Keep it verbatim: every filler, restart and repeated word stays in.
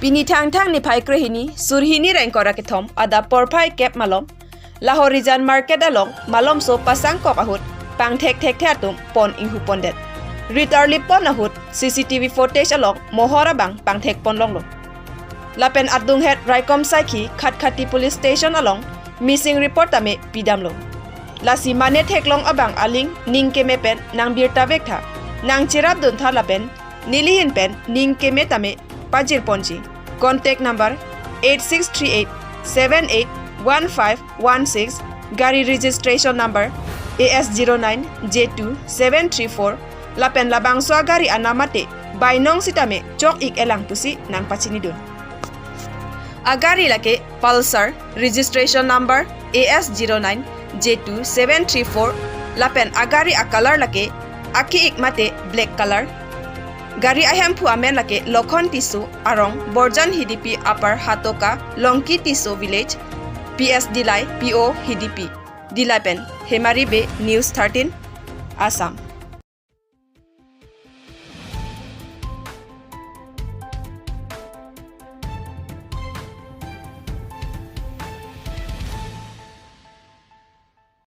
Pini Thangthang niphai krehini, surhini ra ingkoi ra kethom adap porphai kep malom, Lahorijan market along malomso pasangkok ahut pangthek thekthe atum pon inghu pondet. Rit arlip pon ahut C C T V footage along mohor abang pangthek pon longlo. Lapen adunghet raikom saikhi Khatkhati Police Station along missing report tame pidamlo. Lasi mane theklong abang aling ning keme pen nangbirta vektha, nangcherapduntha lapen nelihin pen ning keme tame pajirponji. Contact number eight six three eight seven eight one five one six, gari registration number A S zero nine J two seven three four, lapen labangso agari anam mate bainong sitame chok-ik-elang pusi nangpachinidun. Agari lake Pulsar, registration number A S zero nine J two seven three four, lapen agari acolour lake ake-ik mate black colour. Gari ahemphu amen lake Lokhon Tisso, arong Borjan Hidipi, Upper Hatoka, Longki Tisso Village, P S Dillai, P O Hidipi. Dillai pen Hemari Bey, News thirteen, Assam.